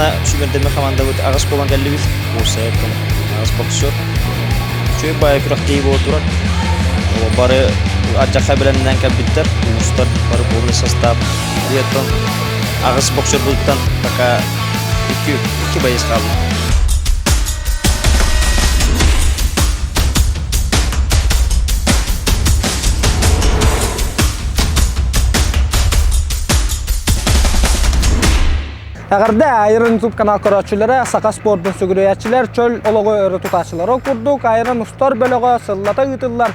саҕана сүүмэрдэммит хамаандабыт аҕыс буолан кэллибит. Уопсайа аҕыс боксер. Үчүгэй баайы күрэхтэһии буола турар. Бары алдьархай бэлэмнээн кэлбиттэр. Улуустар бары полный состав. Оттон аҕыс боксербутуттан пока икки боец хаалбыт. Эҕэрдэ Айрон YouTube канал көрөөччүлэрэ, саха спордун сүгүрүйээччилэр, чөл олоҕу өрө тутааччылар. Ол курдук, Айрон устар бөлөҕө сыллата ыытыллар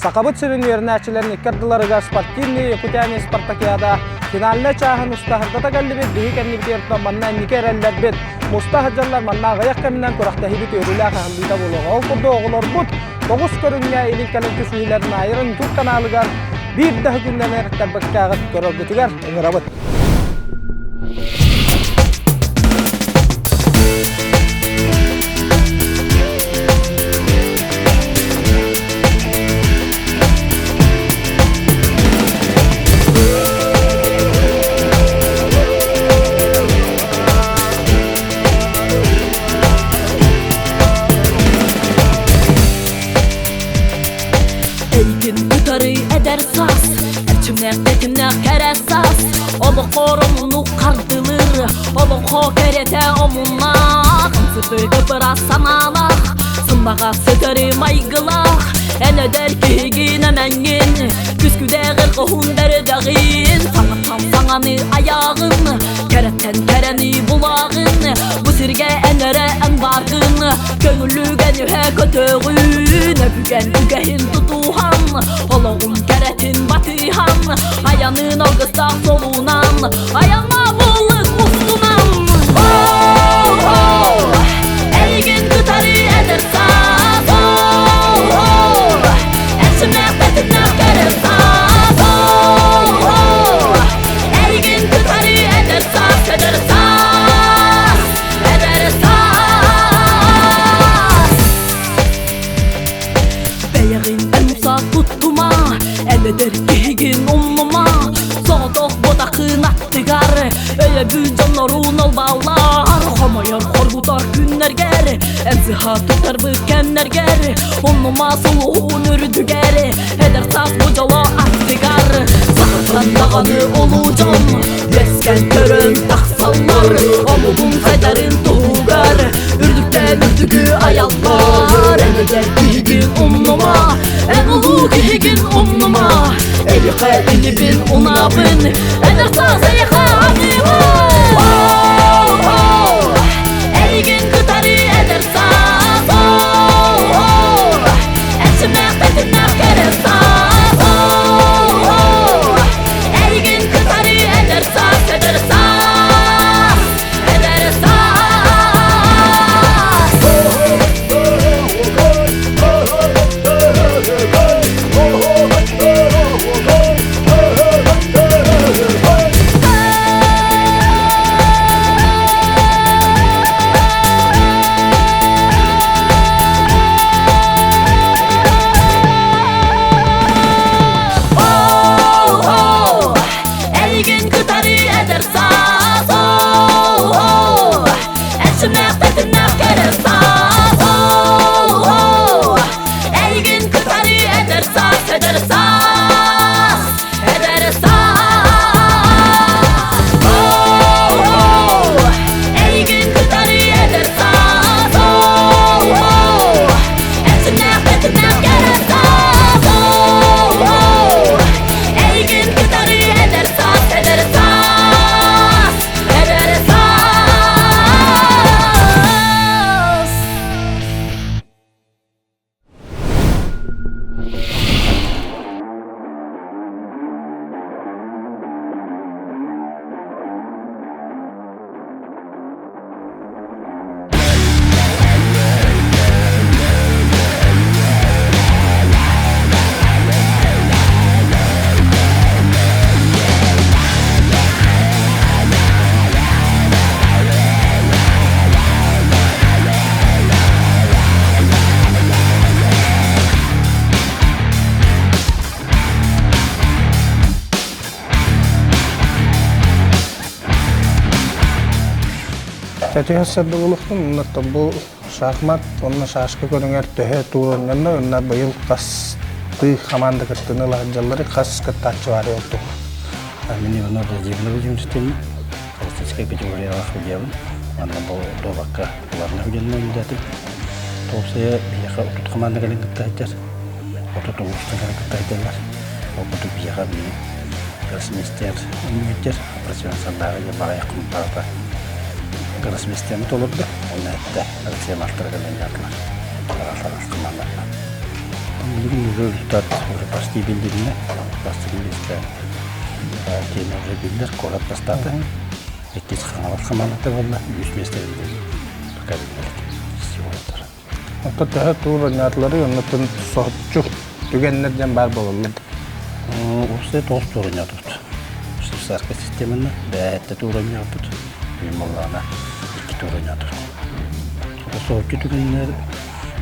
Сахабыт сирин үөрэнээччилэрин икки ардыларыгар спортивный Якутяне спартакиада финальнай чааһын устаһырдата кэллибит. Биһи кэннибитигэр манна инники эрэллэрбит муста сылдьаллар. Манна аҕыйах кэминэн күрэхтэһиибит үөрүүлээх аһыллыыта буолуоҕа. Ол курдук оҕолорбут тоҕус көрүҥҥэ илин-кэлин түсүһүүлэрин Айрон YouTube каналыгар биир да күннэн эртэрбэккэҕит көрөргүтүгэр ыҥырабыт. Эйгин утары эдэр саас, эрчимнээх тэтимнээх кэрэ саас, олоххор омуну хардылыр, олоҥхо кэрэтэ омуннаах, сырдык ыраас санаалаах, сымнаҕас сытары майгылаах, эн эдэр киһигин эмэҥҥин, күскүдээҕэр хоһун бэрдэҕин, саҥаттан саҥаны айаҕын, кэрэттэн кэрэни булаҕын, бу сиргэ эн эрэ эн бааргын, Көҥүлүгэн үһэ көтөҕүн, өбүгэн үгэһин тутуһан, олоҕун кэрэтин батыһан, айанын алгыстаах солунан, айанна булык устунан. О-о, эйигин кытары эдэр саас, о-о, эрчимнээх тэтимнээх кэрэ саас, о-о, эйигин кытары эдэр саас, эдэр саас. Эдэр саас Бэйэҕин умса туттума, эн эдэр киһигин умнума. Соҕотох ботахын аттыгар өйөбүл дьоннорун олбааллар. Хомойор хоргутар күннэргэр, эн сыһа туттарбыт кэмнэргэр, умнума сулуһун үрдүгэр, эдэр саас бу дьоло аттыгар. Сахаттан даҕаны улуу дьон Үөскэн көрөн тахсаллар Омугум сайдарын туһугар Үрдүктэн үрдүгү айаллар Эн эдэр киһигин умнума Эн улуу киһигин умнума Эйиэхэ инибин унабын Эдэр саас эйиэхэ аныыбын Эйигин кытары эдэр саас Эрчимнээх тэтимнээх кэрэ саас Эйигин кытары эдэр саас, эдэр саас, эдэр саас. Сөтүһэ сырдыгылыктын оннуттан бу шахмат уонна шашка көрүҥэр төһө тууруннанна уонна быйыл хас тыы хамаанда кыттыыны ыла сылдьаллары хас кыттааччы баарый ол туһунан. Мин Иванов Владимир Владимировичтыын холостическай категориялаах судьуйабын. Манна бу дуобакка главный судьянан үлэлээтим. Тоопсайа биһиэхэ 30 хамаанда кэлэн кытта сылдьар. 30 улуустан кэлэн кытта сылдьаллар. Ол курдук биһиэхэ билигин гроссмейстер үҥүүттэр Просвенсандааҕы баҕайах хонтаата гроссмейстерны толордо. Онно эттэ Россия маастара кэлэн дьаатылар. Араас командалар. Билигин уже результат уже почти биллиннэ. Бастакы миэстэ тиэмэ уже биллэр, куорат бастаата. Иккис Хаҥалас хамаандата буолла, үһүс миэстэ пока биллибэт. Оттон төһө туур оонньоотуларый, оннуттан соһуччу түгэннэр диэн баар буолаллар. Уопсай тоҕус туур оонньоотубут. Швейцарскай системаны бэйэтэ туур оонньооппут. Бүгүн буоллаҕына икки туур оонньоотубут. Соһуччу түгэннэр,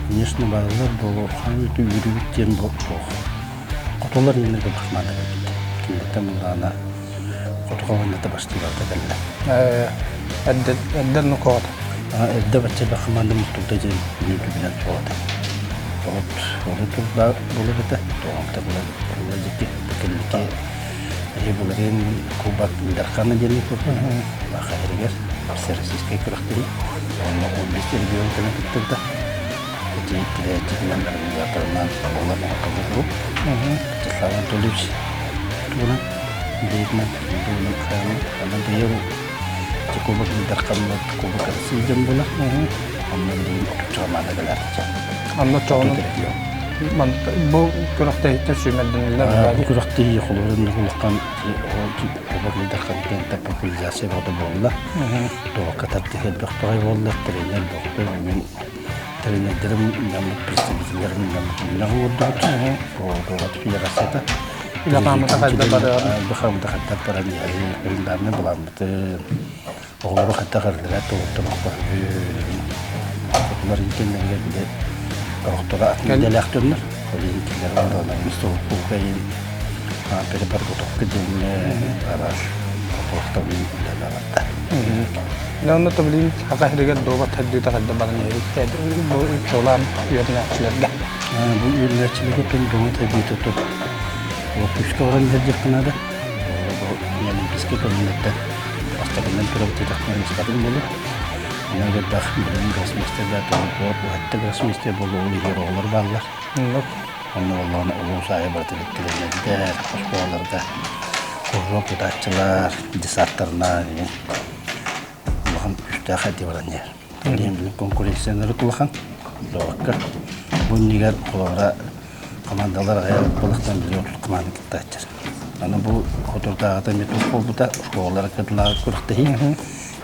конечно, бааллар бу хаан үөрүүбүт диэн бу суох. Хотулар иннинэ бахмаана кэлбит. Кинилэртэн буоллаҕына хоту хамаандата бастыыларга кэллэ. Эрдэ эрдэ нукоот. Эрдэ бачча элбэх хамаанда мустубута диэн үүтүбүнэн суох этэ. Урут урут булар этэ, тоҕомто булар була дьикти. Кэнники эһи буларын кубок Дархана диэн курдук Бахаһырыгар всероссийскай күрэхтэһии. Онно 15 регион кэлэн кыттыбыта. Ити тирээччитинэн организаторынан буолар Антон Вячеслав Анатольевич туһунан бэйэтинэн туһунан Онон быйыл ити кубок Дарханна кубок России диэн буолар. Онно билигин отучча хамаанда кэлэр. Онно чоҕунан бу күрэхтэһииттэн сүүмэрдэниллэр. Бу күрэхтэһии холобурун улахан кубок Дархан диэн популяризация бөҕөтө буолла. Туохха тардыһар бөхтөҕөй буолла, тренер бөхтө бүгүн Тренердэрим дьоммут представителлэрим дьоммут үлэ оҥордубут. Дуобат федерацията. Үлэ хаамыта хайда барар? Үлэ хаамыта хайда баран календарный былааммытын, оҕолору хайдах эрэллэрэ тугуттан оххоһүн, хотулар интеннэригэр били орохторо атын идэлээх дьоннор, ол иһин кинилэр онноону столпуукайын переподготовка диэҥҥэ араас боппуруостарын үлэлэ барда. Онно билигин Саха сиригэр дуобат сайдыыта хайда баран иһэр бу чуолаан үөрэнээччилэргэ. Бу үөрэнээччилэргэ түн дуобат сайдыыта тут күүскэ баран иһэр диэххэ наада. Бу Олимпийскай көрүҥнэртэн бастакынан турабыт диэтэхпинэ буолуо. Онно элбэх билигин гроссмейстердэр уһатта гроссмейстер буолуо ол иһигэр оҕолор бааллар. Онно буоллаҕына улуус аайы барыта тренердэр, оскуолаларга кружок тутааччылар, десарттарынан игин улахан күүстээх эти баран иһэр. Билигин билин конкуренциялары улахан дуобакка. Бу иннигэр холобура командалар аҕыйах буолахтан билигин 30 команда кыттааччылар. Аны бу хотурдааҕыта эмиэ туох буолбута, школалар кытылааҕы күрэхтэһии.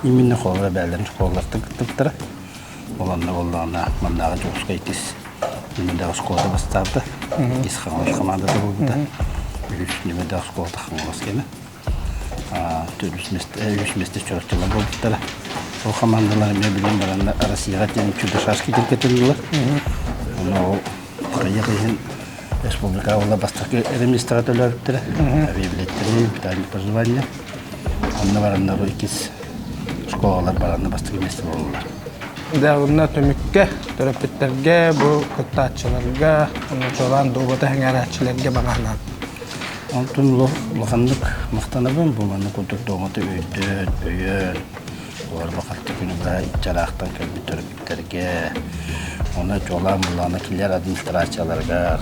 Именно холобура бээлэрин школалартан кыттыбыттара. Ол онно буоллаҕына маннааҕы Дьокуускай иккис нүмердээх оскуолата бастаабыта. Иккис Хаҥалас хамаандата буолбута. Үһүс нүмердээх оскуолата Хаҥалас кэмэ. Төрдүс миэстэ, үһүс миэстэ Чурапчылар буолбуттара. Ол хамаандалар эмиэ билэн бараннар Россияҕа тиийэн чудо-шашки кэтиннилэр. Онно ол хайыах иһин республикаҕа буолла бастакы эрэ миэстэҕэ төлөөбүттэрэ. Авиабилеттэри, питание проживание. Онно бараннар иккис школалар баранна бастакы миэстэ буоллулар. Дьэ, онно түмүккэ төрөппүттэргэ, бу кыттааччыларга, онно дуобата сэҥээрээччилэргэ баҕаһынан. Онтон улаханнык махтанабын бу маннык курдук дуоматы өйдөөн, өйөөн, олор бакатты күнү быһа иччараахтан кэлбит төрөппүттэргэ, онно чуолаан былаана киллэр администрацияларыгар,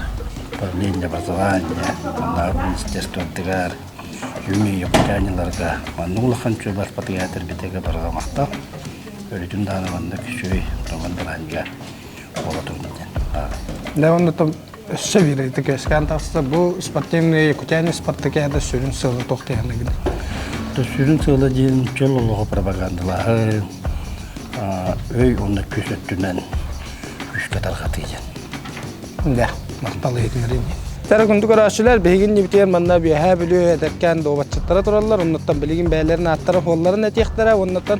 управление образования, маннааҕы министерствотыгар, Үүнүү якутяниларга маннык улахан чуобар патриотырбитыга барҕа махтал. Өрүтүн даҕаны маннык үчүгэй тоҥон быраанньыга буола турун диэн. Дьэ онно өссө биир ыйытык үөскээн тахса бу спортивный якутяне спартакиада сүрүн сыала туох диэхинэгин? Сүрүн сыала диэн чөл олоҕу пропагандалааһын, өй уонна күүс өттүнэн күүскэ тарҕатыы диэн. Дэ, махтал иһитиннэрин. Тара күндү көрөөччүлэр, биһигин нибитигэр манна Үөһээ Бүлүү эдэркээн дуобатчыттара тураллар. Оннуттан билигин бэйэлэрин ааттара суолларын этиэхтэрэ, оннуттан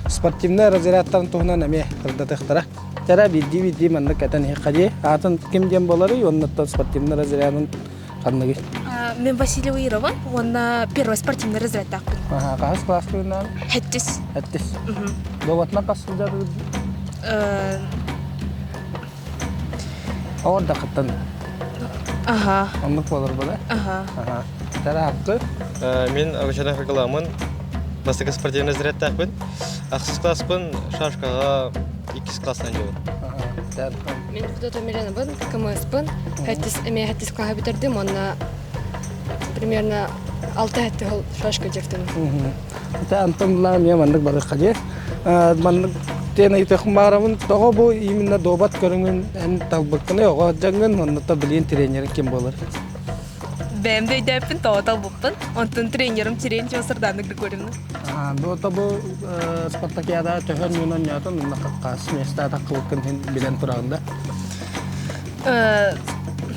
спортивнай разрядтарын туһунан эмиэ сырдатыахтара. Тара биирдии-биирдии маннык этэн иһиэххэ дии. Аатын ким диэн буоларый, оннуттан спортивнай разрядын Ханныгый? Мен Васильева Ирован уонна первый спортивный разрядтаахпын. Хаһыс класс Хэттис. Хэттис. Дуобатынан хас сылдьар? Оҕор да кыттан. Аха. Оннук буолар була. Аха. Аха. Тарааппы. Мен Агачана Хакаламын бастакы спортивный разрядтаахпын. Ахсыс класспын шашкаға иккис класстан жобун. Мен Федота Миленабын, КМСпын. Хэттис эмиэ хэттис клаһы бүтэрдим, уонна примерно алта хэтти хол шашка дьэктим. Ити Антон булаа эмиэ маннык барыахха дии. Маннык диэн ыйытыахпын баҕарабын. Тоҕо бу именно дуобат көрүҥүн эн талбыккыный, оҕо дьаҥҥын, оннута билигин тренерин ким буолар? Бэйэм да өйдөөппүн, тоҕо талбыппын. Онтон тренерим Терентьева Сардана Григорьевна. Бу тобу спартакиада төһө ньуунан ньоотон уонна хас места таххыбыккын билэн тураҕын да?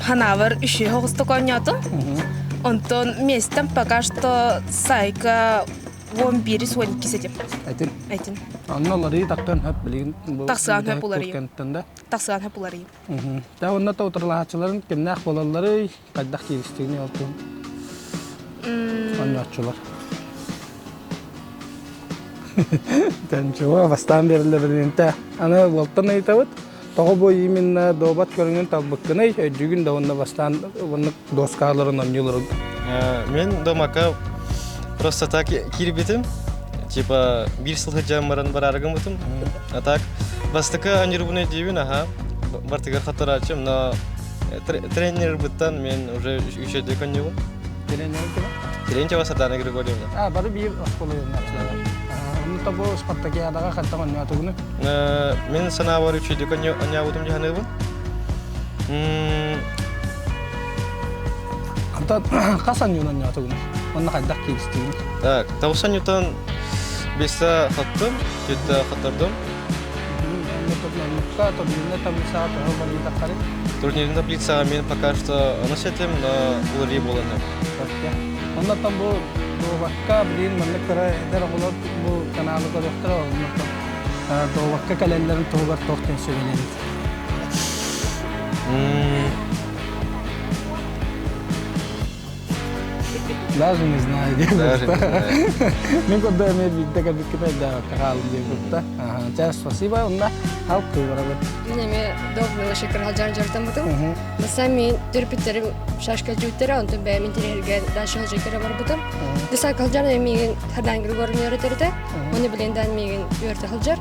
Ханаабар үчүгэй оҕустук оонньоотум. Онтон местом пока что Сайка 11-12 этим. Этин. Этин. Онно уларыйы тахтан хөп билигин Тахсыан хөп уларыйы. да? Тахсыан хөп уларыйы. Та онно та утарылаһааччыларын кимнээх буолалларый, хайдах кииристигини ол туһун оонньооччулар. Тэнчуга бастаан бериллэ билинтэ. Аны уолтан ыйытабыт. Тоҕо бу именно дуобат көрүҥүн талбыккыный, өйдүүгүн да уонна бастаан уонна доскаларын оонньууларын. Мен домака просто так киирбитим. Типа биир сыл сылдьан баран бараары гыммытым. А так бастакы аньырбын өйдүүбүн, аха. Бартыгар хатарааччым, но тренербыттан мен уже үчүгэйдик оонньуубун. Тренер ким? Терентьева Сардана Григорьевна. А, бары биир оскуола үөрэнээччилэр. Онно бу спартакиадаҕа хантан оонньоотугуну? Мин санаабар үчүгэйдик оонньообутум дьаһаныыбын. Антон хас оонньуун оонньоотугуну? Онно хайдах кииристигин? Так, тоҕус бесте хаттым, түтте хаттырдым. Турнирный таблицаҕа мен пока что онус этим, но уларыйыы буолан Оннотон бу дуобакка билигин маннык кыра эдэр оҕолор бу каналы көрүөхтэрэ оннотон дуобакка кэлэллэрин туһугар туох диэн сүбэлиибит? Даже не знаю Даже не знаю. Мин курдук эмиэ биирдэ кэлбиккитэ өйдөөбөккө хаалым диэн курдук. Чэ, спасибо, онно халк кыыбарабыт. Мин эмиэ добрый шикархалдьан дьарыктаммытым. Бастаан мин төрөппүттэрим шашка дьүүттэрэ, онтон бэйэм интэриэһиргээн дальше халдьайкара барбытым. Десак халдьан миигин Хардан Григорьевна үөрэтэритэ, оны билин дан миигин үөрэтэ сылдьар.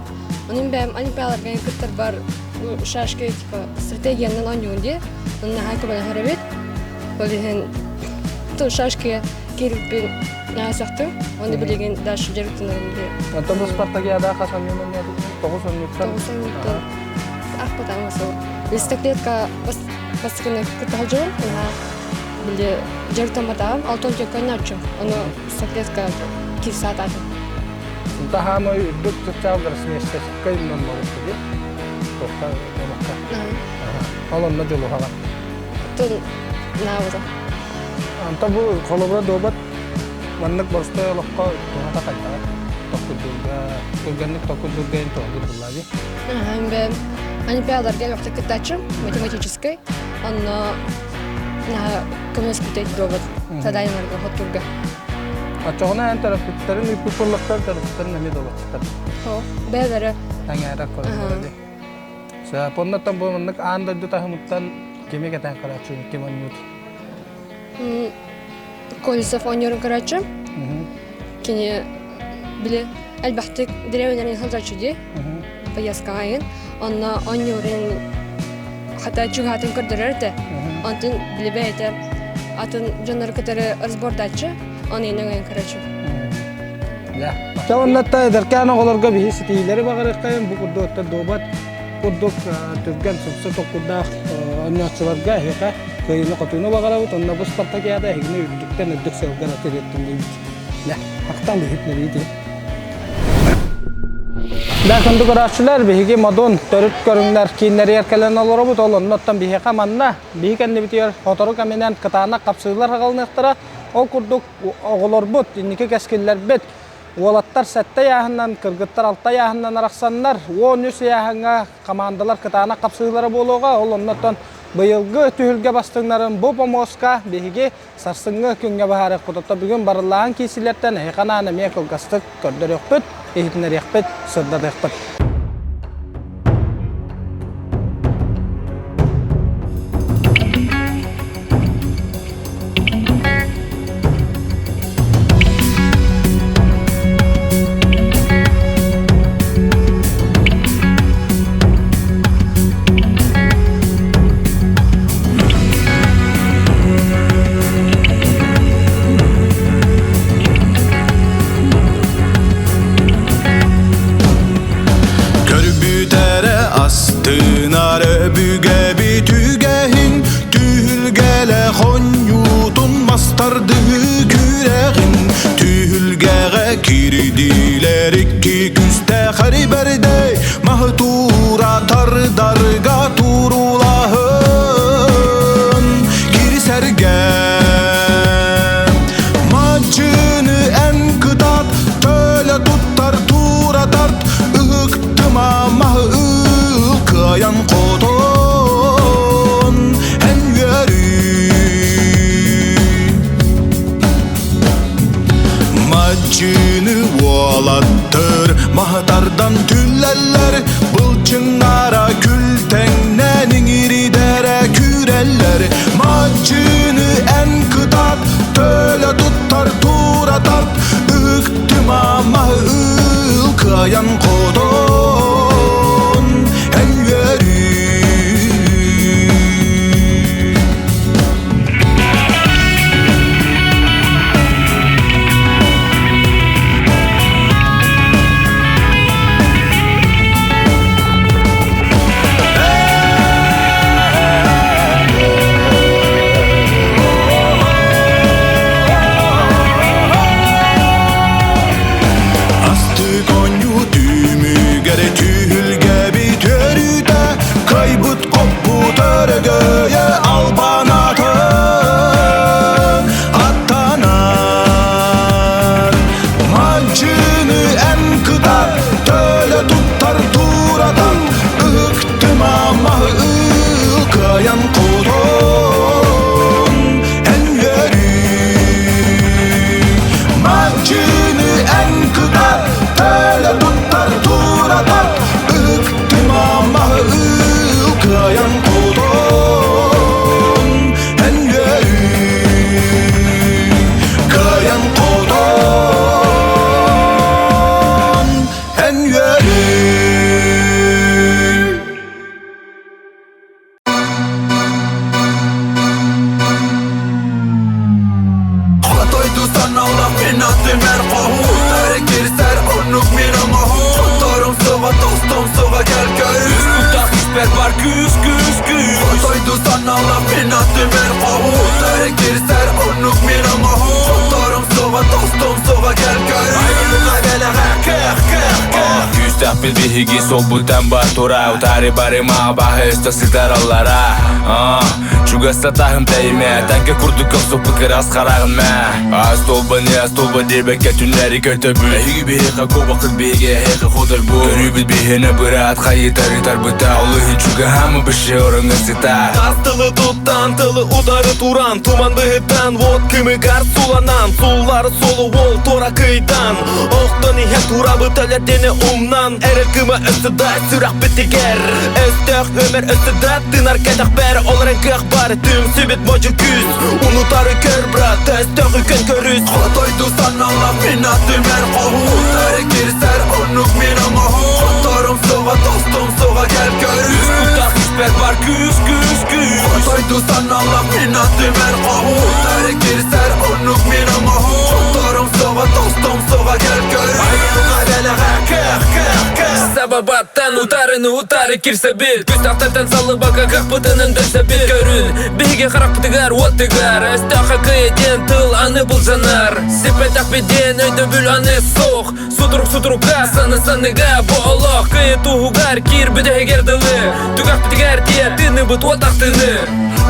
Онун бэйэм олимпиадаларга кыттарбар шашка типа стратегиянан оонньуун дии. Онно наһаа көмөлөһөр эбит. Ол иһин шашка киирбиппин наһаа сөхтүм. Оны билигин дальше дьарыктанарым дии. Оттон бу спартакиада хас оонньуун оонньоотугун? Тоҕус оонньууттан. Тоҕус оонньууттан ахпатаҥа сол. Листоклетка бастакыны кытта сылдьабын. Наһаа били дьарыктамматаҕым. Алтан көккөннөөччүм. Ону листоклетка киирсэ сатаатым. Таһаамай үрдүк чыпчаал гроссмейстерскай номнуобут дии. Туохха номокка. Ол онно дьулуһаҕа. Тун наабыта. Онтон бу холобура дуобат маннык боростой олоххо туһата хайдаҕа? Токкуйдуурга, түргэнник токкуйдуурга эн туһалыыр буоллаа дии. Бэм олимпиадаларга элбэхтик кыттааччым, математическай. Онно көмөлөспүтэ дуобат заданиеларга хоттурга. Оччоҕуна эн төрөппүттэрин ыыппыт буоллахтар, төрөппүттэрин эмиэ дуобатчыттар. Бэйэлэрэ. Таҥара көрөллөрө дии. Сөп, оннуттан бу маннык аан дойду таһымыттан кими кэтээн көрөөччүгүн, ким оонньуур? Колесов оонньуурун көрөөччү. Кини били элбэхтик дэриэбинэлэрин сылдьааччы дии. Поездкаҕа иһин. Онно оонньуурун хата чугаһатын көрдөрөр этэ. Онтон били бэйэтэ атын дьоннору кытары разбордааччы. Оны иҥэн көрөөччү. Чэ оннотто эдэркээн оҕолорго биһи ситиилэри баҕарыаххайын бу курдук оттон дуобат курдук түргэн сымса токкурдаах оонньооччуларга эһиэхэ кыайыыны-хотууну баҕарабыт онно бу спартакиада эһигини үрдүктэн үрдүк сыалга тириэртин диибит. Махтал иһитинэриити. Да күндү көрөөччүлэр, биһиги модун төрүт көрүҥнэр кииннэригэр кэлэн олоробут. Ол оннуттан биһиэхэ манна биһи кэннибитигэр сотору кэминэн кытаанах хапсыылар аҕалыныахтара. Ол курдук оҕолорбут, инники кэскиллэрбит уолаттар сэттэ ыйааһынынан, кыргыттар алта ыйааһынынан арахсаннар, 13 ыйааһыҥҥа хамаандалар кытаанах хапсыһыылара буолуоҕа. Ол оннуттан Быйылгы түһүлгэ бастыҥнарын бу помоска биһиги сарсыҥҥы күҥҥэ быһаарыахпыт. Оттон бүгүн барыллаан киисилэртэн эһиэхэ анаан эмиэ кылгастык көрдөрүөхпүт, иһитиннэриэхпит, сырдатыахпыт. Көрбүтэрэ астынар өбүгэбит үгэһин Түһүлгэлэ хонньуутун мастардыы күрэҕин Түһүлгэҕэ кирдиилэр икки күстээх эрибэрдэй Маһы туура тардарга туруулаһын Кирсэргэ Мадьыны эн кытаат төлө туттар туура тарт Ыһыктыма маһы ыл кыайан хотон эн үөрүү Мадьыны уолаттар маһы тардан түллэллэр, былчыҥнара күлтэҥнэн иҥиридэрэ күүрэллэр. Мадьыны эн кытаат, төлө туттар тура тарт, ыһыктыма маһы ыл кыайан хотон эн үөрүү. Астык оонньуу түмүгэр түһүлгэбит өрүүтэ кыайбыт хоппут өрөгөйө албанаатын аттанар Мадьыны эн кытар төлө туттар туратан ыһыктыма маһы ыл кыайан хотон эн үөрүү Мадьыны эн кытар төлө туттар туратар ыһыктыма маһы ыл кыайан хотон эн үөрүү кыайан хотон эн үөрүү Хотойду санаалаах мин атым эр хоһуун Кирсэр оннук мин оҥоһуун Хотторум суоҕа тостом суоҕа кэл көрүс Куттах испэр бар күүс күүс күүс Хотойду санаалаах мин атым эр хоһуун Кирсэр оннук мин оҥоһуун Хотторум суоҕа тостом суоҕа кэл көрүс Айылҕа бэлэҕэ кыах кыах кыах Күүстээхпит биһиги суолбуттан бар тура Утары барыма баһы өстө сытар аллара Чугаста таһым тэйимэ Таҥка курдук көхсүппүт кырас хараҕын мэ Аас толба не ас толба диэбэккэ түннэри көтөбүт Эһиги биһиэхэ куобаххыт биһиги эһиэхэ хотойбут Көрүүбүт биһиэнэ быраат хайытар ытарбыта Ол иһин чугаһаама бышы ороҥҥо сытар Тас тылы туттан, тылы утары туран, туман быһыттан, вот кымыгар суланан, суллар суолу уол туора кыйдан, охтон иһэ турабыт өлөрдени умнан, эрэл кыма өссө да сүрэхпитигэр, өстөөх өмөр өссө да тынар кэтэхпэр, ол эрэн кыах бар, түмсүбүт модьу күүс, унутары көр брат, өстөөх үкөн көрүс. Хотойду санаалаах мин атым эр хоһуун Кирсэр оннук мин оҥоһуун Хотторум суоҕа тостум суоҕа кэл көрүс Куттах испэр бар күүс күүс күүс Хотойду санаалаах мин атым эр хоһуун Кирсэр оннук мин оҥоһуун Хотторум суоҕа тостум суоҕа кэл көрүс Айылҕа бэлэҕэ кыах кыах кыах Сабабаттан утарыны утары кирсэбит Күстахтартан саллыбакка кыахпытынан дөссөбүт Көрүн биһиги харахпытыгар уоттыгар Өстөөх кыйа диэн тыл аны былдьанар Сиппэтэхпит диэн өйдөбүл аны суох Сутурук сутурукка саны саныга бу олох Кыйы туһугар киир бүтэһигэр дылы Түгэхпитигэр тиэ тыын Тыыныбыт уотахтыны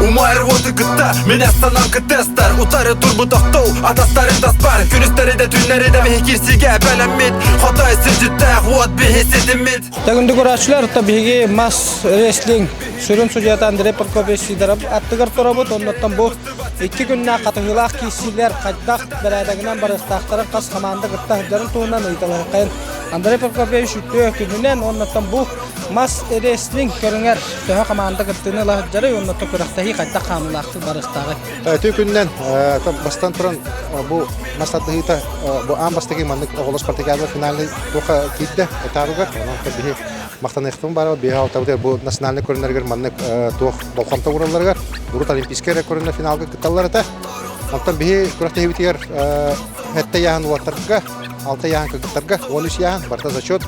Умайар уоту кытта Мен астанам кытестар Утары турбут охтоу Атастарын таспар Күнүстэри да түннэри да биһи кирсигэ бэлэммит Хотой сирдьиттээх уот биһи ситиммит Тагынды көрөөччүлэр та биһиги мас рестлинг сүрүн судьята Андрей Прокопьевич Сидоров аттыгар турабыт. Оннуттан бу икки күннээх хатыһыылаах киирсиилэр хайдах бэрээдэгинэн барыахтаахтарын хас хамаанда кытта сылдьарын туһунан ыйыталаһыаххайын. Андрей Прокопьевич үтүө күнүнэн уоннаттан бу мас рестлинг көрүҥэр төһө хамаанда кыттыыны ыла сылдьарый уоннаттан күрэхтэһии хайдах хаамыылаахтык барыахтааҕый? Үтүө күнүнэн бастан туран бу мас тардыһыыта бу аан бастакы маннык оҕолор спартакиада финальный туохха киирдэ этабыгар онон биһи махтаныахтым баара биһи алтабытыгар бу национальный көрүннэригэр маннык туох болҕомто ууралларыгар урут олимпийскай эрэ көрүннэр финалга кытталлар этэ онтон биһи күрэхтэһиибитигэр сэттэ ыйааһын уолаттарга алта ыйааһын кыргыттарга 13 ыйааһын барыта зачет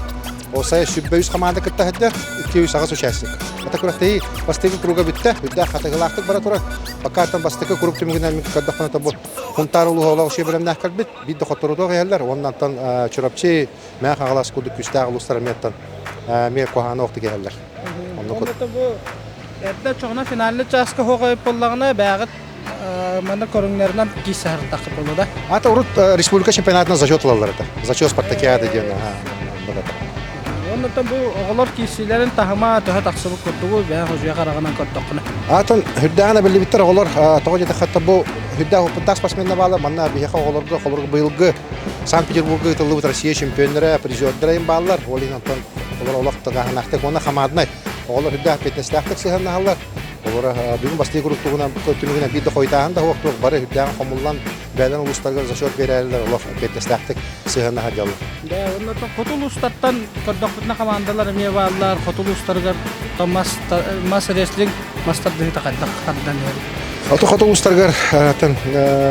Осай сүббэ үс хамаанда кытта сылдьар, 208 участник. Это күрэхтэһии бастакы круга бүттэ, үрдээх хатыгылаахтык бара турар. Пока бастакы круг түмүгүнэн мин көрдөхпүнэ бу Хунтаар улууһа олох үчүгэй бэлэмнээх кэлбит, биир да хотторуутуох иһэллэр. Уоннантан Чурапчы, Мээх Хаҥалас курдук күүстээх улуустар эмиэттэн эмиэ куһаҕаны охтук иһэллэр. Онно бу эрдэ чоҕуна финальный чааска хоҕой буоллаҕына бэҕит манна көрүҥнэринэн киирсэ сырыттаххыт буолуо да? Ата урут республика чемпионатына зачет ылаллар этэ. Зачет спартакиада диэн Оннуттан бу оҕолор киирсиилэрин таһыма төһө тахсыбыт курдугу бэйэ хожуйа хараҕынан көрдөххүнэ. Атын үрдээҕинэ биллибиттэр оҕолор тоҕо диэтэххэ бу үрдээх опыттаах спортсменнар баалар манна биһиэхэ оҕолорго холобур быйылгы Санкт-Петербурга ыытыллыбыт Россия чемпионнара, призердара им бааллар. Ол иһин онтон олор олох тыгааһынаахтык уонна хамаадынай оҕолор үрдээх эппиэтинэстээхтик сыһыаннаһаллар. Олора бүгүн бастакы курууктугунан түмүгүнэн биир да хойутааһын да суох бары үрдээҕин хомуллан бэйэлэрин улуустарыгар зачет биэрэллэр олох эппиэтинэстээхтик сыһыаннаһа дьаллар. Да, онно хоту улуустартан көрдөхпүтүнэ хамаандалар эмиэ бааллар. Хоту улуустарыгар мас мас рестлинг мас тардыһыыта хайдах тардан иһэр? Хоту хоту улуустарыгар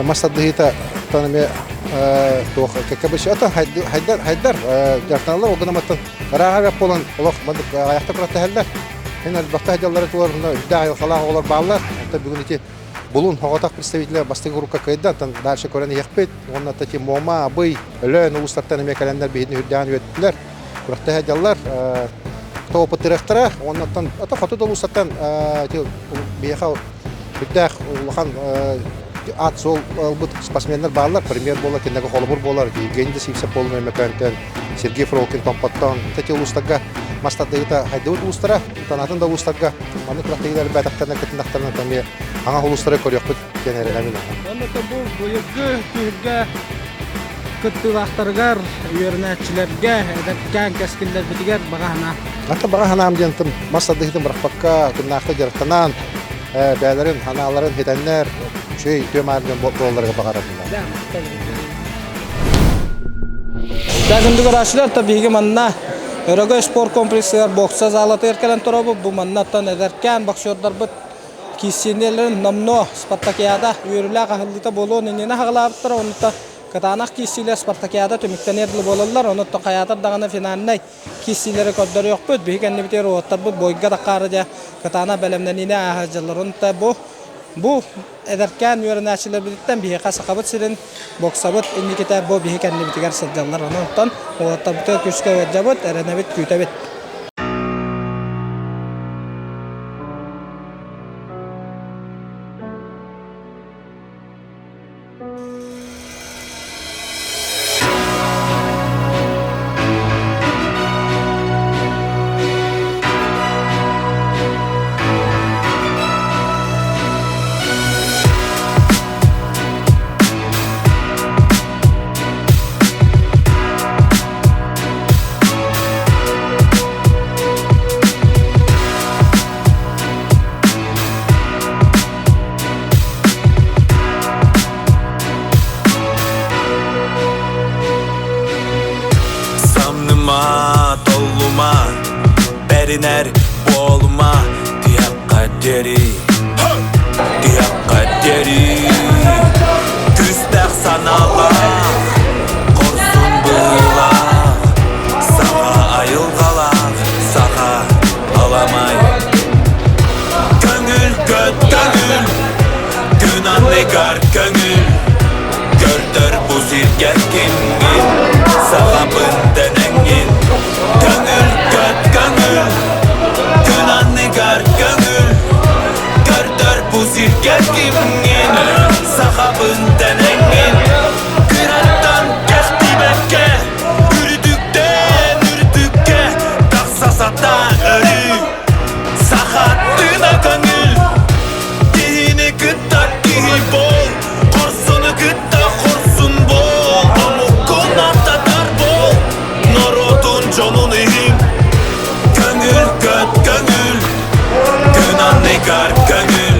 мас тардыһыыта эмиэ туох кэккэ ата хайдар хайдар дьартаналар ол гынан ырааҕа буолан олох айахта күрэхтэһэллэр. Эн элбэхтэ дьаллары туар үрдээх айылҕалаах оҕолор бааллар. Онтон бүгүн ити Булун оҕотох представителэ бастакы группа кыайда. Онтон дальше көрөн иһиэхпит. Уонна ити Муома, Абый, Өлөөн улуустартан эмиэ кэлэннэр биһигини үрдээн үөттүлэр. Күрэхтэһэ дьаллар. Тоопыттырыахтара. Уонна ото хоту да улуустартан ити биһиэхэ үрдээх улахан аат суол ылбыт спортсменнар бааллар. Премьер буолар, кинилэргэ холобур буолар. Евгений Сивцев буолун Өймөкөөнтөн, Сергей Фролкин Томпоттон, ити улуустарга мас тардыһыыта хайдыбыт улуустара, танатын да улуустарга маннык күрэхтэһиилэр элбээтэхтэринэ кытыннахтарына эмиэ аҥа улуустары көрүөхпүт диэн эрэнэбин. Онно бу быйылгы түһүлгэ кыттыылаахтарыгар, үөрэнээччилэргэ, эдэркээн кэскиллэрбитигэр баҕа санаа. Ата баҕа санаам диэн мас тардыһыытын бырахпакка, тымнаахта дьарыктанан, бэйэлэрин санааларын хитэннэр, үчүгэй үтүө мааргын буолларга баҕарабын. Дагынды көрөөччүлэр то биһиги манна Өрөгөй спорт комплексыгар бокса залатыгар кэлэн туробут. Бу маннаттан эдэркээн боксердарбыт киирсиинэлэрин номнуо спартакиада үөрүүлээх аһыллыыта буолуон иннинэ хаҕылаабыттара. Онута кытаанах киирсиилэр спартакиада түмүктэниэр дылы буолаллар. Онуттан хайаатар даҕаны финальнай киирсиилэри көрдөрүөхпүт. Биһиги кэннибитигэр уолаттарбыт бойга таххаары дьэ кытаанах бэлэмнэниини ааһа сылдьаллар. Онута бу бу эдэркээн үөрэнээччилэрбититтэн биһиэхэ Сахабыт сирин боксабыт инникитэ бу биһи кэннибитигэр сылдьаллар. Онон уолаттарбытыгар күүскэ ыалдьабыт, эрэнэбит, күүтэбит. Самныма, толлума, бэринэр буолума Тиһэххэ диэри, тиһэххэ диэри Күүстээх санаалаах, хорсун быһыылаах Саха айылҕалаах, саха аламай Көҥүл көт көҥүл, күн анныгар көҥүл Көрдөр бу сиргэ кимҥин, сахабын дэнэҥҥин Көҥүл көт көҥүл, күн анныгар көҥүл. Сатаа өрүү Сахаттыына көҥүл Киһини кытта киһи бол Хорсуну кытта хорсун бол Омуккун аттатар бол Норуотун дьонун иһин Көҥүл көт көҥүл Күн анныгар көҥүл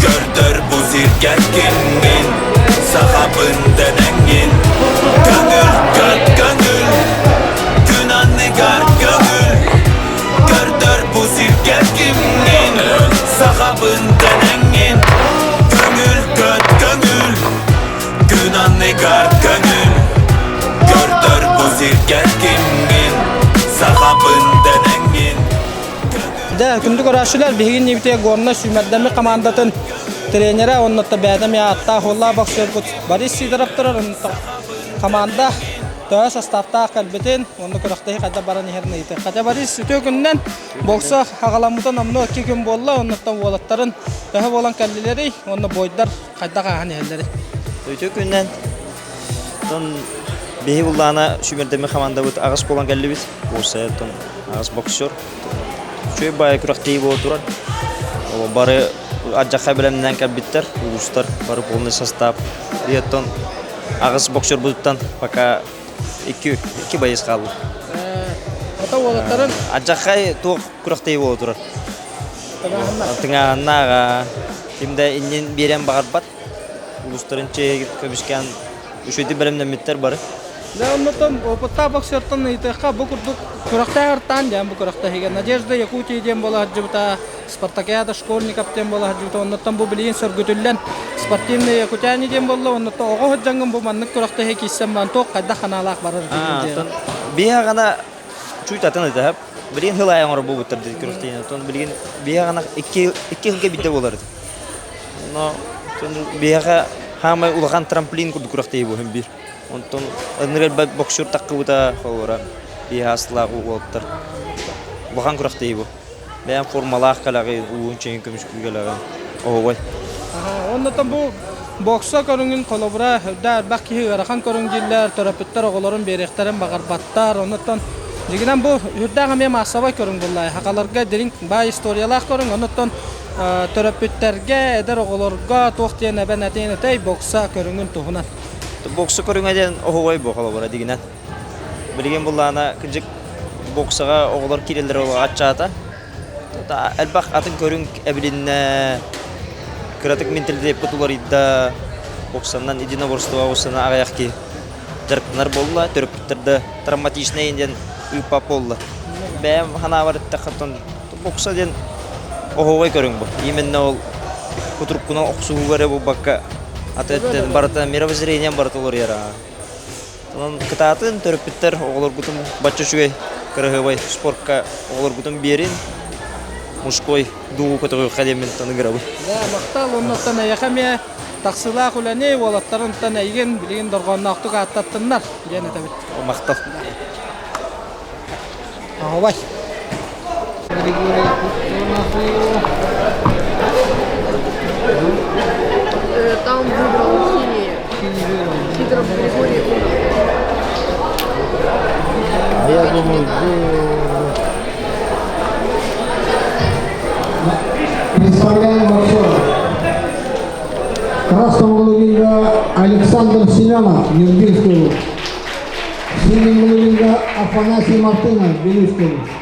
Көрдөр бу сиргэ кимҥин Сахабын дэнэҥҥин Көҥүл көт көҥүл Күн анныгар көҥүл Көрдөр бу сиргэ кимҥин Сахабын дэнэҥҥин Көҥүл көт көҥүл Күн анныгар көҥүл Көрдөр бу сиргэ кимҥин Сахабын дэнэҥҥин Дэ, күндү көрөөччүлэр, биһиги иннибитигэр Горнай сүүмэрдэммит хамаандатын тренерэ уонна бэйэтэ эмиэ ааттаах уоллаах боксербут Борис Сидоров турар. Хамаанда төһө составтаах кэлбитин уонна күрэхтэһии хайдах баран иһэрин ыйытыахха. Дьэ, Борис, үтүө күнүнэн бокса аҕаламмыта номнуо 2 күн буолла. Оннуттан уолаттарын төһө буолан кэллилэрий уонна бойдар хайдах ааһан иһэллэрий? Үтүө күнүнэн. Оттон биһи буллаана сүүмэрдэммит хамаандабыт аҕыс буолан кэллибит. Уопсайа оттон аҕыс боксер. Үчүгэй баайы күрэхтэһии буола турар. Бары алдьархай бэлэмнээн кэлбиттэр, улуустар бары полный состав. И оттон аҕыс боксербутуттан пока икки боец хаалла. Ото уолаттарын Алдьархай туох күрэхтэһии буола турар. Тыҥааһыннаах, ким да иннин биэриэн баҕарбат. Улуустарын чиэһигэр көмүскээн үчүгэйдик бэлэмнэммиттэр бары. Дьэ, оннуттан опыттаах боксертан ыйытыахха, бу курдук күрэхтээх артаан диэн бу күрэхтэһиигэ Надежда Якутия диэн буола сылдьыбыта, Спартакиада школьников диэн буола сылдьыбыта. Оннуттан бу билигин сөргүтүллэн спортивные якутяне диэн буолла. Оннуттан оҕо сылдьаҥҥын бу маннык күрэхтэһии киирсэн баран туох хайдах ханаалаах барар диэн. Биһиэхэ чуть атын этэ. Билигин хыл аайы оҥорор буолбуттар диэн күрэхтэһиини. Оттон билигин биһиэхэ икки сылга биирдэ буолар. Но биһиэхэ хаамай улахан трамплин курдук күрэхтэһии буолан биир. Онтон ынырык боксер таххыбыта холобура биһиэхэ астылаах уолаттар улахан күрэхтэһии бу. Бэйэм формалаах кэлэҕин, улуун чэйин көмүскүү кэлэҕин. Оһуобай. Оннотон бу бокса көрүҥүн холобура үрдэ элбэх киһи ыарахан көрүҥ дииллэр, төрөппүттэр оҕолорун биэриэхтэрин баҕарбаттар. Оннуттан дьигинэн бу үрдээх эмиэ маассабай көрүҥ буолла. Хахаларга дириҥ баай историялаах көрүҥ. Оннуттан төрөппүттэргэ, эдэр оҕолорго туох диэн эбэн этиэн этэй бокса көрүҥүн туһунан? Бокса көрүҥэ диэн оһуобай бу холобура дигинэн. Билигин буллаана кырдьык боксаҕа оҕолор киирэллэрэ аччаата. Элбэх атын көрүҥ эбилиннэ, кыратык менталитеппыт уларыйда, боксанан единоборство боксанан аҕыйах киһи дьарыктанар буолла, төрөппүттэр да травматичнай диэн ыыппат буолла. Бэйэм санаабар эттэххэ бокса диэн оһуобай көрүҥ бу. Именно ол кутуруккунан охсуһууга эрэ буолбакка, аты барыта мировоззрением барыта уларыйар. Онон кытаатын төрөппүттэр оҕолоргутун бачча үчүгэй кыраһыабай спортка оҕолоргутун биэрин, мужской дуу көтөҕүөххэ диэммин ыҥырабын. Да, махтал оннуттан эйиэхэ эмиэ тахсыылаах үлэни уолаттарынтан эйигин билигин дорҕоонноохтук ааттаттыннар диэн этэбит. Махтал. Аҕабай. Там выиграл химия. Сидоров Григорий умер. А я думаю, Представляем боксера. В красном углу ринга Александр Семенов, Нюрнбергский область. В синем углу ринга Афанасий Мартынов, Вилюйская область.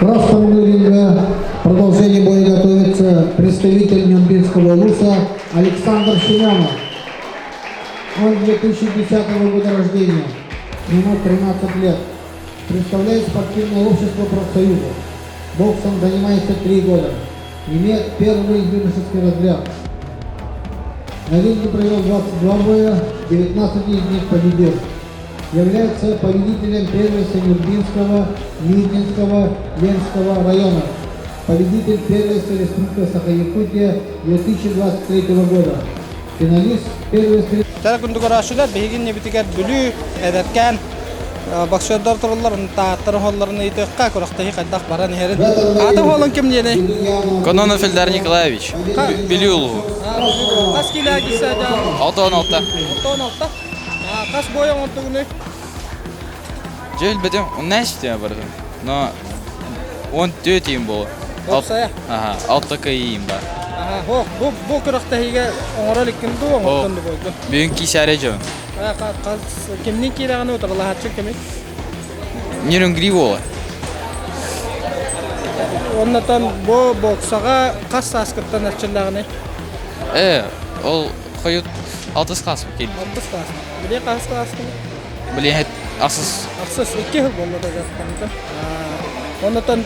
Красном ринга продолжение боя готовится представитель Нюрнбергского улуса Александр Семенов. Он 2010 года рождения, ему 13 лет. Представляет спортивное общество профсоюзов. Боксом занимается три года. Имеет первый юношеский разряд. На ринге провел 22 боя, 19 из них победил. Является победителем первенства Нюрбинского, Мирнинского, Ленского района. Победитель первенства Республики Саха-Якутия 2023 года. Финалист первенства Чара күндү көрөөччүлэр биһиги иннибитигэр Бүлүү эдэркээн боксердар тураллар, тааттар оһоллорун ыйытыахха күрэхтэһии хайдах баран иһэрин. Аата оһолун ким диэний? Кононов Эльдар Николаевич, Бүлүү улууһу. Хас киилэ киирсэ 66. 66. Хас бой оҥордугунуй? Дьэ билбэтим, онно истиэ бардым. Но он төрт буолу. Уопсайа? Аха, алта кыайыым бар. Аха, бу бу бу күрэхтэһиигэ оҥорор иккин дуу, оҥортон да буойдун. Бүгүн киисээре дьон. Кимнин киирэҕин утарылаһааччы кимий? Нерюнгри буола. Оннотон бу боксаҕа хас сааскыттан эрчиллэҕиний? Э, ол хойут алтыс класс киирдим. Алтыс класс. Билиэ хас класскын? Билиэ ахсыс. Ахсыс, икки жыл буолла да дьарыктаммытым. Оннотон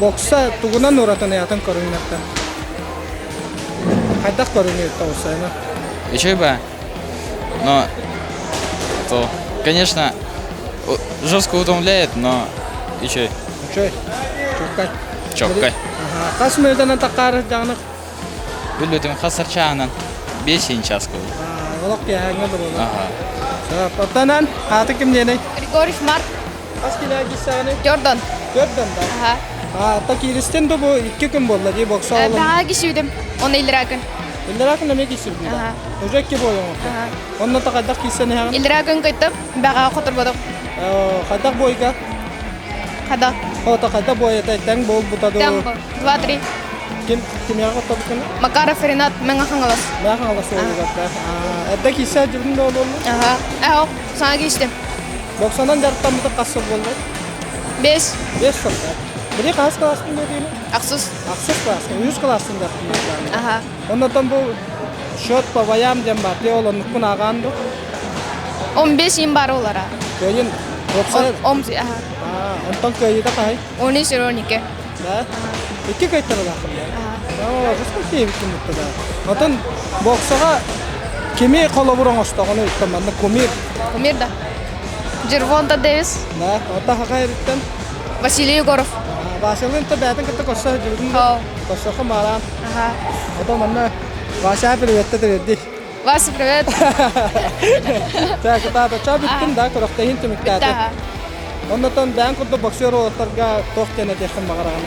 бокса тугунан уратан атын көрүҥнэртэн? Хайдах көрүҥүй тоҕусайна? Еще бы. Но то, конечно, жестко утомляет, но еще. Үчүгэй. Чоккай. Чоккай. Хас мүнөтөнөн таккаары даҕаны Билбэтим хас арчаанан бес час кыл. Олох киэһээҥҥэ да буолар. Оттонан ааты ким диэний? Григорьев Марк. Хас килэ киирсэҕиний? Jordan. Jordan да? Аха. А, та кииристин да бу икки күн буолла дии бокса олом. Баҕа кисүүдүм. Оны иллиракын. Иллиракын эмиэ киирсибитин да? Уже икки буойуҥ Онно та хайдах киирсэн иһэҕин? Иллиракын кыттып, баҕа хоторбодук. Хайдах бойга? Хада. Хото хайда бойата тэҥ буолбута дуу? Тэҥ два-три. Ким кимиэхэ хотторбуккуна? Макаров Ренат Мэҥэ Хаҥалас. Мэҥэ Хаҥалас уолугар да. Эрдэ киирсэ дьүрүн да буолла? Аха. Ээ, саҥа киирстим. Боксанан дьарыктаммыта хас сыл буолла? Бес. Бес сыл. Били хас класстын диэтигин? Ахсыс. Ахсыс класска. Үс класстын дьарыктаммыта. Аха. Оннотон бу счет по боям диэн бар. Те ол оннуккун ааҕаан ду? 15 им бар олара. Кыайын уопсай. Ом аха. Онтон кыайыыта хаһай? 13 12. Да? Икки кыайтаралаахпын да. Оо, жестко киэбиккин бутта да. Отон боксаҕа кими холобур оҥостоҕуну ыттан манна кумир. Кумир да. Джервонта Дэвис. Да, ота хаха эриттен. Василий Егоров. Василин то бээтин кытта көрсө сылдьыбытын да. Көрсөххө маалаан. Ото манна Вася приветте тириэрдий. Вася, привет. Так, кытаата ча бүттүм да, көрөхтөһүн түмүктээтэ. Оннотон бэйэн курдук боксер уолаттарга туох диэн этиэххин баҕараҕын?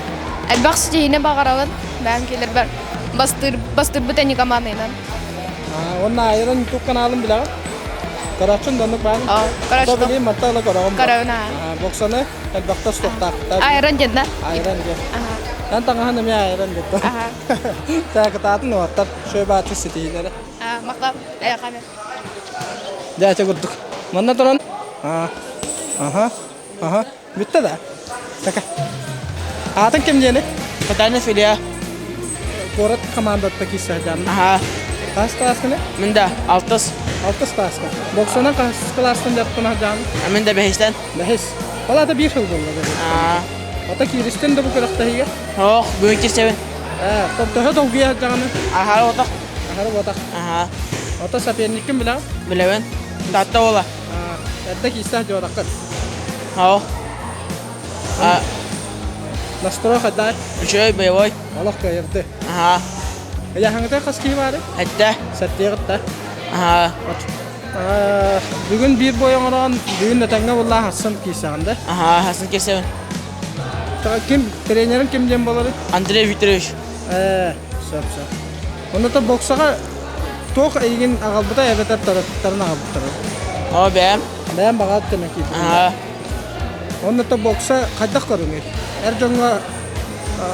Элбэх ситиһиини баҕарабын. Бэйэм кэлэрбэр бастыыр бастыырбыт эни командайынан. Уонна Айрон YouTube каналын билэҕин? Көрөөччүн да оннук баарын? Көрөөччү. Билим матта ыла көрөҕүн. Көрөбүн аа. Боксаны элбэхтэ устуохтаахтар. Айрон диэн да? Айрон диэн. Эн таҥаһын эмиэ айрон диэн. Так, кытаатын уоттар. Шөй бааччы ситиһиилэрэ. Махтал. Эйэхэ Дьэ, ити курдук. Манна туран Аха. Аха. Бүттэ да? Така. Аатын ким диэни? Катанов Илья. Куорат командатта киирсэ сылдьаанна. Аха. Хас классканы? Мин да алтыс. Алтыс класска. Боксанан хас класстан дьарыктана сылдьаҕын? Мин да бэһистэн. Бэһис. Ол аата биир сыл буолла. Аа. Ата кииристин да бу күрэхтэһиигэ? Ох, бүгүн киирсэбин. Ээ, төһө долгуйа сылдьаҕыный? Аһары отах. Аһары ботах. Аха. Ото соперниккин билэҕин? Билэбин. Таатта уола. Эрдэ киирсэх дьуораккын. Ау. Настрой хайдай? Үчүгэй боевой. Олох кыайырды. Аха. Ыйаһаҥыта хас киһи баары? Сэттэ. Сэттиэҕитта. Аха. Бүгүн биир бой оҥорон, бүгүн этэҥҥэ буллаа хассын киирсэҕин да? Аха, хассын киирсэбин. Ким, тренерин ким диэн буоларый? Андрей Викторович. Ээ, сөп, сөп. Онно боксаҕа туох эйигин аҕалбыта эбэтэр төрөппүттэрин аҕалбыттара? Оо, бэйэм. Бэйэм баҕа өттүнэн киирбитим. Аха. Онно бокса хайдах көрүҥүй? Эр дьоҥҥо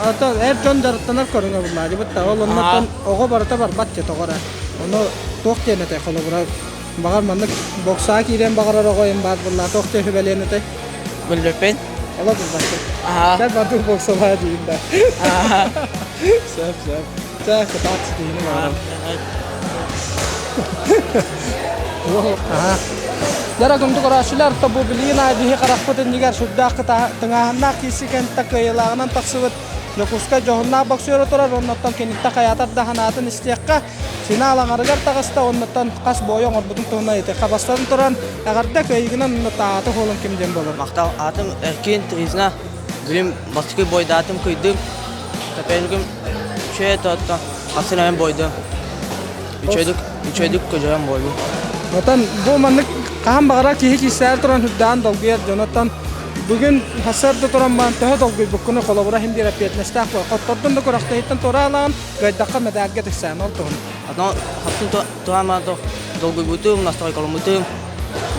ото эр дьон дьарыктанар көрүҥэ буллаадыбыт да ол оннуттан оҕо барыта барбат дии тоҕо эрэ. Ону туох диэн этэй холобура баҕар маннык боксаҕа киириэн баҕарар оҕо им баар буоллаа туох диэн сүбэлиэн этэй? Билбэппин. Ола булбаккын. Кэл бардыр боксалаа диин да. Сөп, сөп. Чэ, кытаат ситиһини баҕарам. Дара кумдук орааччылар тобу билигин биһи харахпыт иннигэр сүрдээх тыҥааһыннаах киирси кэнтэ кыайыылааҕынан тахсыбыт Дьокуускай дьоһуннаах боксера турар, оннуттан киниттэ хайаатар да санаатын истиэххэ. Финал аҥарыгар таҕыста, оннуттан хас буойа оҥорбутун туһунан ыйытыахха. Бастатан туран, эҕэрдэ кыайыгынан онно ааты хуолун ким диэн буолар? Махтал, аатым Эркин Тризна. Билим бастакы бойдаатым кыйдым. Сопернигым үчүгэй тоттон, хассын эмен бойдум. Үчүгэйдик, үчүгэйдик көдьөрөн бойдум. Отон бу маннык хаһан баҕарар киһи киирсээр туран үрдээн долгуйар дьонуттан бүгүн сарсыарда туран баран төһө долгуйбуккуну холобура иһин биир эппиэтинэстээх буол. Хоттордун да күрэхтэһииттэн туораалаан, кыайдахха мэдээлгэ тиксээн ол туһун. Отон хассын тураан долгуйбутум, настройкаламмытым,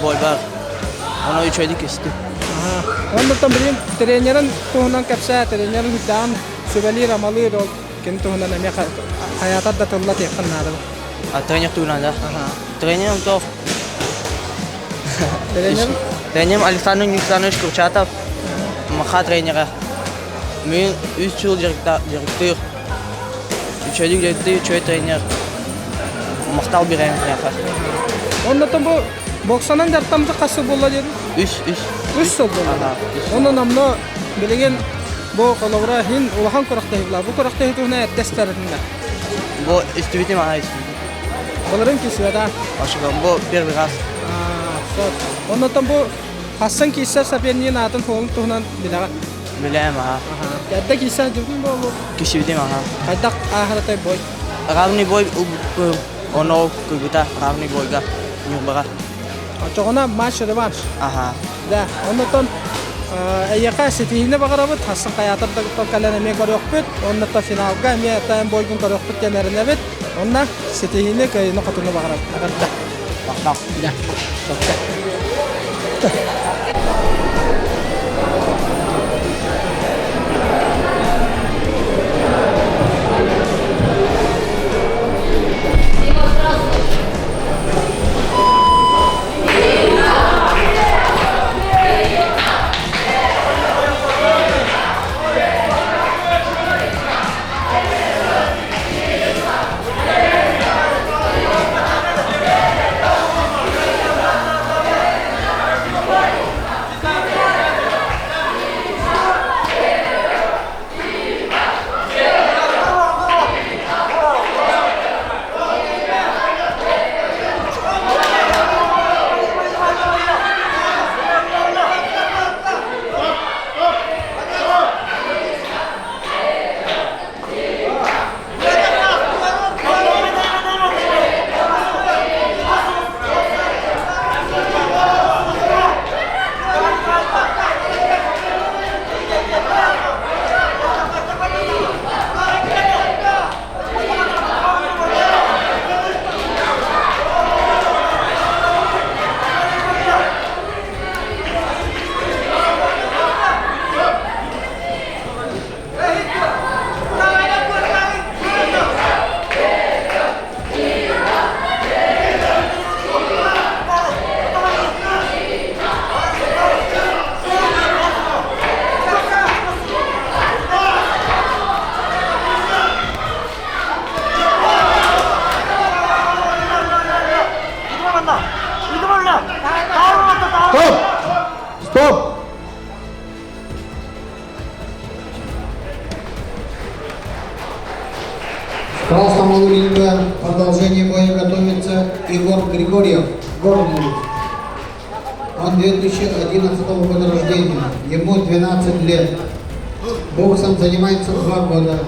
бойбар. Ону үчүгэйдик кистим. Оннуттан билигин тренерин туһунан кэпсээ, тренерин үрдээн сүбэлиир-амалыыр ол кини туһунан эмиэ хайаатар да тылла тиэххин наада. Тренер туһунан да. Тренерим то Тренер? Тренерим Александр Александрович Курчатов, маха тренера. Мен үс жыл дьарыктыыр. Үчүгэйдик дьарыктыыр үчүгэй тренер. Махтал бирээн киниэхэ. Оннотон бу боксанан дьарыктаммыта хас сыл буолла диэн? Үс, үс. Үс сыл буолла. Онон онно билигин бу холобура иһин улахан күрэхтэһии буолла. Бу күрэхтэһии туһунан эрдэстэриннэ. Бу истибитим аха истибитим. Былырын кисвета. Ошогон бу первый раз. Оннотон бу хассан киирсэр сопернигин аатын суолун туһунан билэҕин? Билэм аха. Эрдэ киирсэр дьылгын буолу? Кисибитим аха. Хайдах ааһаратай бой? Равный бой оно кыйбыта равный бойга Ньурбаҕа. Очоҕуна матч реванш. Аха. Да, оннотон эйиэхэ ситиһиини баҕарабыт, хассан хайаатар да кэлэн эмиэ көрүөхпүт, оннотон финалга эмиэ тайм бойгун көрүөхпүт диэн эрэнэбит. Онно ситиһиини, кыайыыны-хотуну баҕарабыт. Эҕэрдэ. Махтал. Да. Стоп! Стоп! В красном углу ринга продолжение боя готовится Егор Григорьев, Горный. Он 2011 года рождения, ему 12 лет. Боксом занимается два года.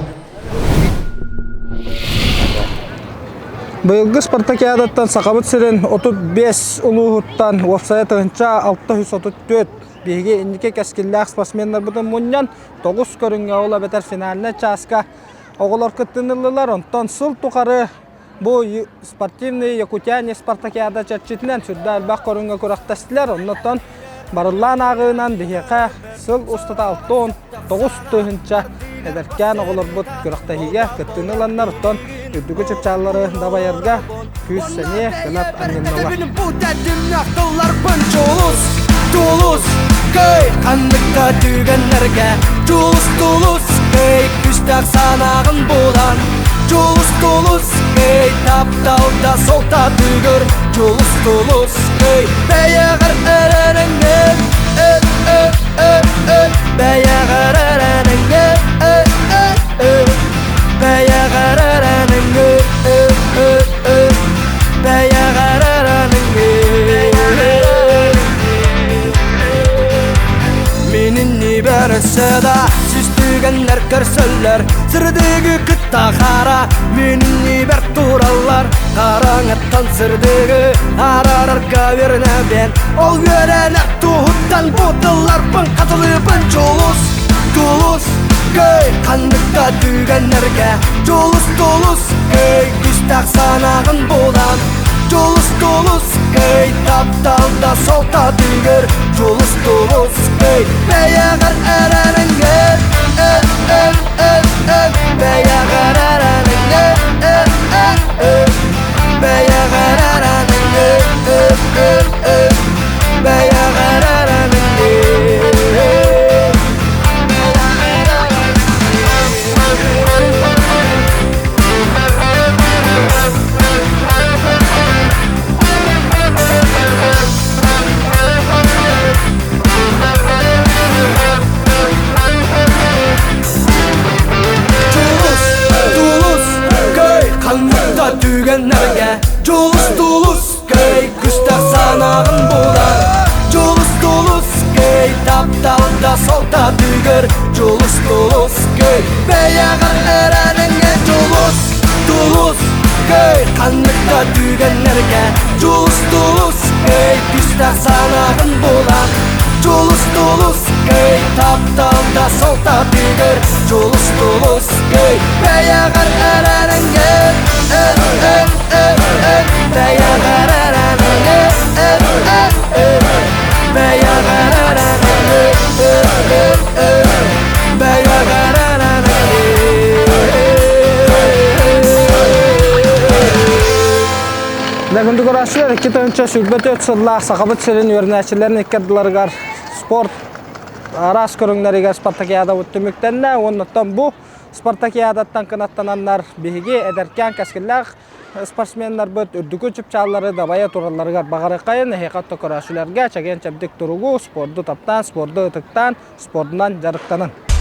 Быйылгы спартакиадаттан Сахабыт сирин 35 улууһуттан уопсайа тыһыынча 634 биһиги инники кэскиллээх спортсменнарбытын мунньан тоҕус көрүҥҥэ ол эбэтэр финальнай чааска оҕолор кыттыныллылар. Онтон сыл тухары бу спортивный Якутяне спартакиада чэрчитинэн сүрдээх элбэх көрүҥҥэ күрэхтэстилэр. Оннуттан барыллаан ааҕыынан биһиэхэ сыл устата 69 тыһыынча эдэркээн оҕолорбут күрэхтэһиигэ кыттыыны ыланнар, оттон үрдүкү чыпчааллары дабайарга күүс-сэниэ кынат анньыннылар. Тулус, Тулус, кый Ханныкта түгэннэргэ Дьулус тулус кый Күстэх санааҕын булан Дьулус тулус кый Тапталда солта түгөр Дьулус тулус кый Бэйэҕэр эрэнэҥҥин Э э э э Бэйэҕэр эрэнэҥҥин Э э э Бэйэҕэр эрэнэҥҥин Э э э Бэйэҕэр эрэнэҥҥин Минин нибәресе да Сүстүгэннэр көрсөллөр Сырдыгы кытта хара Минин нибэр тураллар Хараҥаттан сырдыгы Арарарга үөрэнэбин Ол үөрэнэр туһуттан Бу тылларбын хатылыыбын Дьулус, тулус, көй Ханнык да түгэннэргэ Дьулус, тулус, көй Күстэх санааҕын булан Дьулус, тулус, көй Тапталда солта түгөр Дьулус, тулус, көй Бэйэҕэр эрэнэҥҥин Э, э, э, э Бэйэҕэр эрэнэҥҥин Э, э, э Бэйэҕэр эрэнэҥҥин Э, э, э Бэйэҕэр эрэнэҥҥин Дьулус, тулус, көй Ханнык түгэннэргэ Дьулус, тулус, көй Күстэх санааҕын булар Дьулус, тулус, көй Тапталда солта түгэр Дьулус, тулус, көй Бэйэҕэр эрэнэҥҥэ Дьулус, тулус, көй Ханнык да түгэннэргэ Дьулус, тулус, көй Күстэх санааҕын булар Дьулус, тулус, көй Тапталда солта түгэр Дьулус, тулус, көй Бэйэҕэр эрэнэҥҥэ Э, э, э, э Бэйэҕэр эрэнэҥҥэ Э, э, э Бэйэҕэр эрэнэҥҥэ Э, э, э Бэйэҕэр эрэнэҥҥэ Дагынды көрөөччүлэр 2024 сыллаах Сахабыт сирин үөрэнээччилэрин икки ардыларыгар спорт араас көрүҥнэригэр спартакиадабыт түмүктэннэ. Уоннаттан бу спартакиадаттан кынаттананнар биһиги эдэркээн кэскиллээх спортсменнарбыт үрдүкү чыпчааллары дабайа туралларыгар баҕарыаххайын эһиэхэ отто көрөөччүлэргэ чэгиэн-чэбдик туругу, спорду таптаан, спорду ытыктаан, спордунан дьарыктанын.